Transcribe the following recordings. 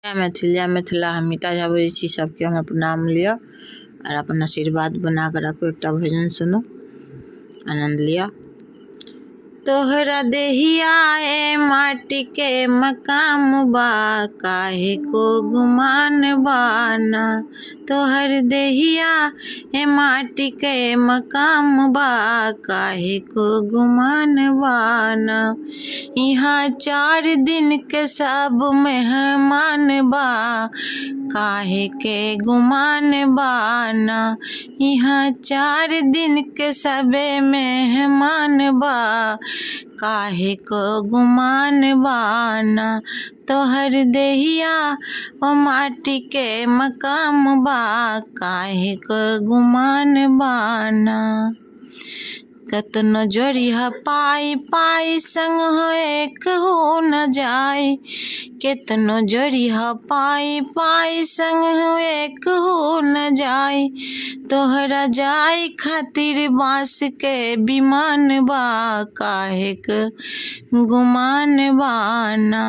जय मैथिल, जय मिथिला। हम गीता झा बजै छी। सबके हमर प्रणाम लिअ आर अपन आशीर्वाद बना कऽ राखू। एकटा भजन सुनू, आनन्द लिअ। तोहरा देहिया ए माटी के मकाम बा, काहे को गुमान बाना। तोहर देहिया ए माटी के मकाम बा, काहे को गुमान बाना। यहाँ 4 दिन के सब मेहमान बा, काहे के गुमान बाना। यहाँ 4 दिन के सबे मेहमान बा, काहे को गुमान बाना। तोहर देहिया ओ माटी के मकाम बा, काहे को गुमान बाना। कतनो जोड़िह पाई पाई, संग हो एक हो न जाई। केतनो जोड़िह पाई पाई, संग हो एक हो न जाई। तोहरा जाई खातिर बांस के विमान बा, काहे के गुमान बाना।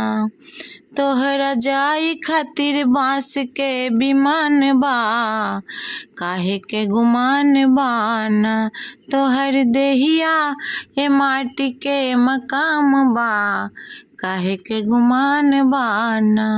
तोहरा जाई खातिर बांस के विमान बा, काहे के गुमान बाना। तोहर देहिया ए माटी के मकाम बा, काहे के गुमान बाना।